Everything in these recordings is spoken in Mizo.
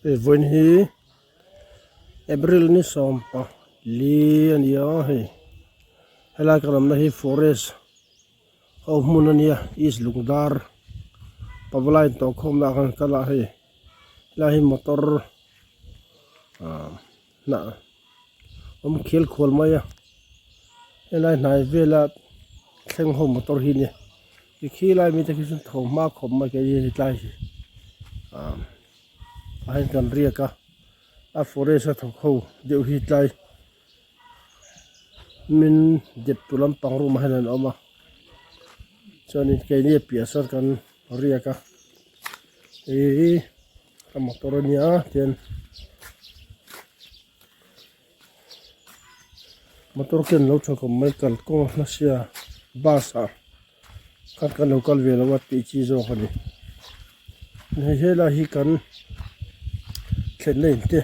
Hei vawiin hi April ni sawm pa li a ni a hei helai ka lamna hi forest ho hmun a nia east lungdar pavalai intawh khawmna ah khan kal a hei helai hi motor ah hnah awm khel khual mai a helai hnai vela thleng ho motor hi a nia ti khi lai mite khi chu tho hma khawp mai kei hi tlai hi ah ah hian kan riak a a forest a thawk ho deuh hi tlai min dep tu lampang room ah hian an awm a chuanin keini a piah sawn kan riak a ihh a motor a nia tian motor ken lo tha khawp mai kalkawng a hmasia bus ah khan kan lo kal ve lo a tih chi zawk a ni hei helai hi kan thlenna in te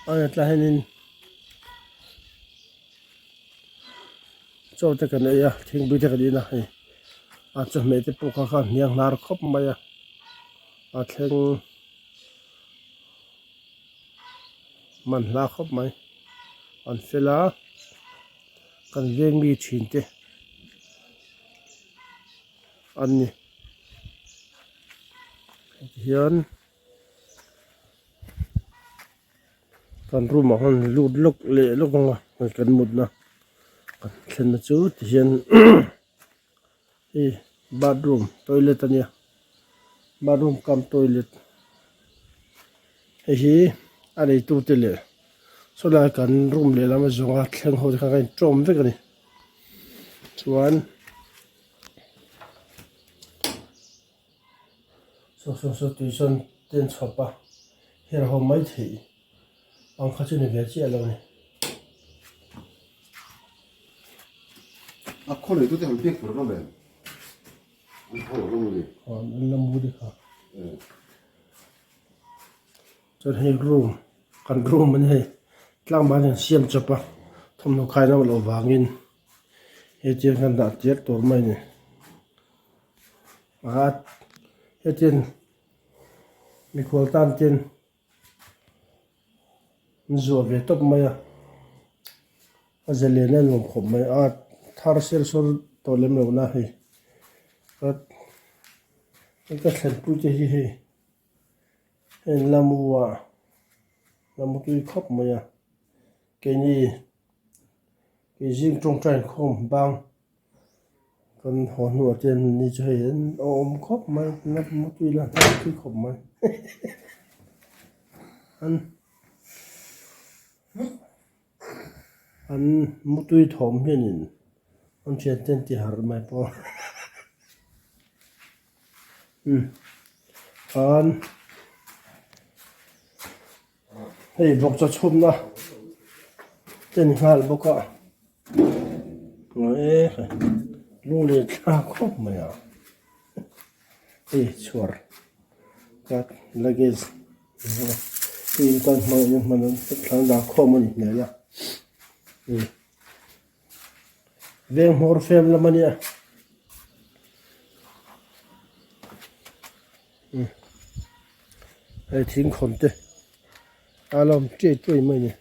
a tlai hianin chaw te kan ei a thingpui te kan in a hei a chawhmeh te pawh kha khan hniang hnar khawp mai a a thleng man hla khawp mai an fel a kan veng mi thin te an ni tihian. Kan room ah khan lut lawk leh lawk ang a hei kan mutna kan thlenna chu tihian hei bathroom toilet a nia bathroom cum toilet hei hi a neitu te leh sawlai kan room lehlam a zawnga thleng ho te khan kan inṭawm vek a ni chuan. Saw saw saw tui sawn ten chhawp a her ho mai theih ang kha chu ni ve chiah lo ni. A khaw nei tute han biak tur an awm em? An tho an awm a ni. Aw an la mu te kha. Chuan hei room kan room a ni hei tlangval hian siam chawp a thawmhnaw khaina awm loh vangin hetiang hian dah tir tur mai a ni. Pakhat hetin mikhual tan ten an zuah ve tawp mai a a zalen a nuam khawp mai a thar ser sawr tawh lem lo na hei ka ka thlenpui te hi hei heng lamu ah lamu tui khawp mai a keini kei zing tawngtai inkhawm bang. Kan haw hnuah te an ni chu hei an awm khawp mai la mutui la hnai tui khawp mai an an mutui thawm hianin an thian te an ti harh mai pawh umm khan hei vawkchaw chhumna te ni nghal bawk a lung leh thla khawp mai a hei chhuar ka luggage hei in tan hmang in hman an thlan dah khawm a ni hmel a veng hmawr fem lam a nia. Hei thingkhawn te a lo awm chiai chiai mai a ni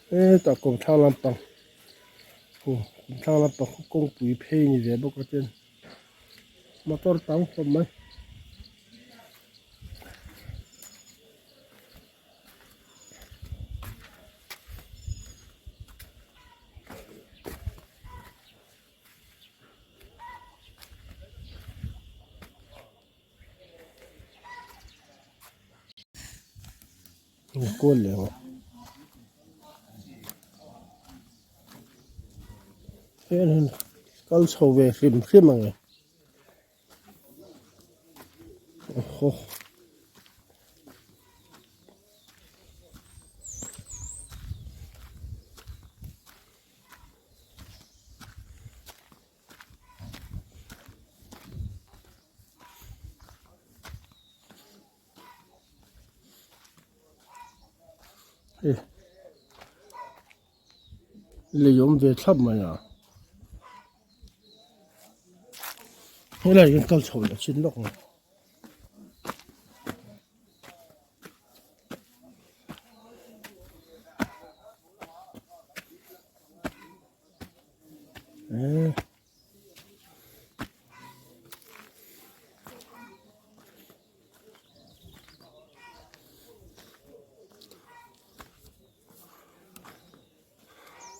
hetah kawmthlang lampang kawmthlang lampang khu kawngpui phei a ni ve bawk a chuan motor tam khawp mai. Kual leh ang a hian kal chho ve hrim hrim ang e aw. Lei awm ve thlap mai a helai hian kal chho leh chin lawk ang.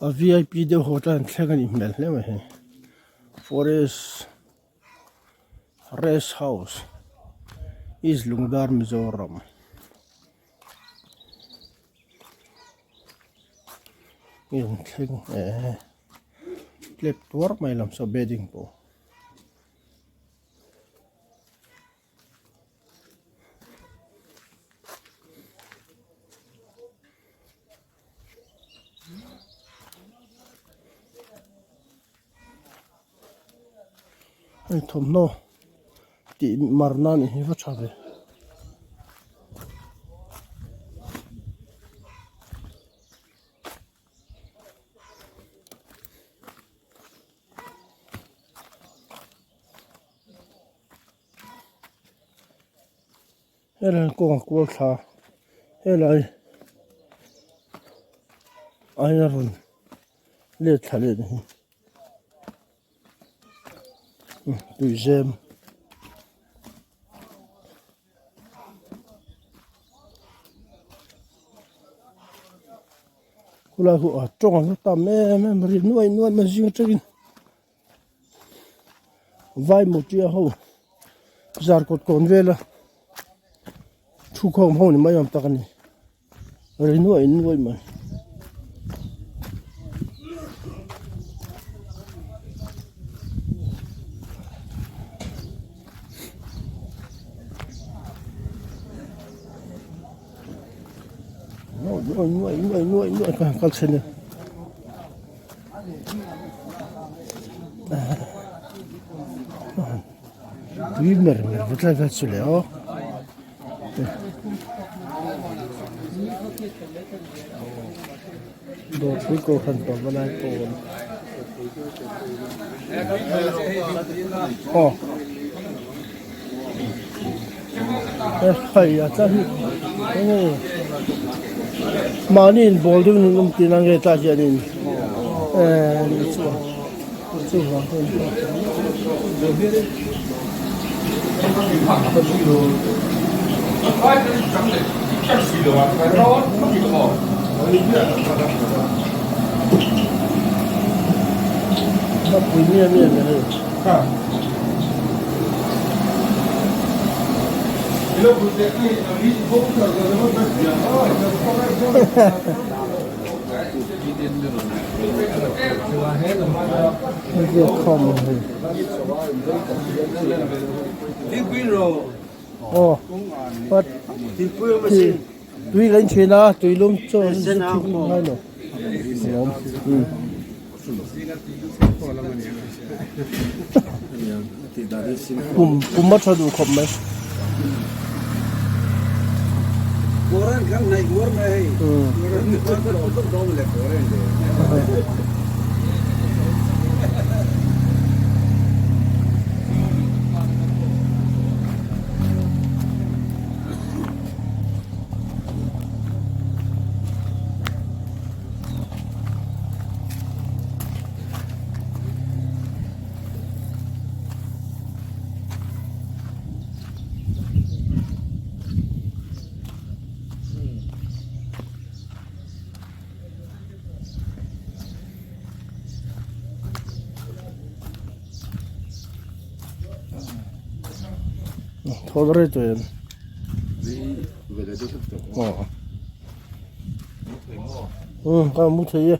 A vip deuh ho chuan thleng a nih hmel hle mai hei forest rest house east lungdar mizoram. Thleng eh tlep tuar mai lam saw bedding pawh. Hei thawmhnaw tih mar nan hi va tha ve. Helai kawng a kual thla helai aia rawn let thla leh hi tuizem. Khulai khu a tawng an la tam em em a ri nuai nuai mai zing atangin vai motia ho zar kawt kawn vela thu khawm ho ni mai awm tak a ni ri nuai nuai mai. Nuai nuai nuai nuai nuai ka kal chhen a. Tui mer mer va tlai vel chu le aw. Dawrpui kohhran pawh va lai pawn. Aw. Hei a tla hi enge mahni in bawl deuh in awm tih na nge tlai hianin eh chuan chuvang chuan pui miah miah mai hei. Tui kan thin a tui lum chaw ngai lo Pum pum a tha duh khawp mai. Thawl rei tawh em? Aw. Ka mu thei e.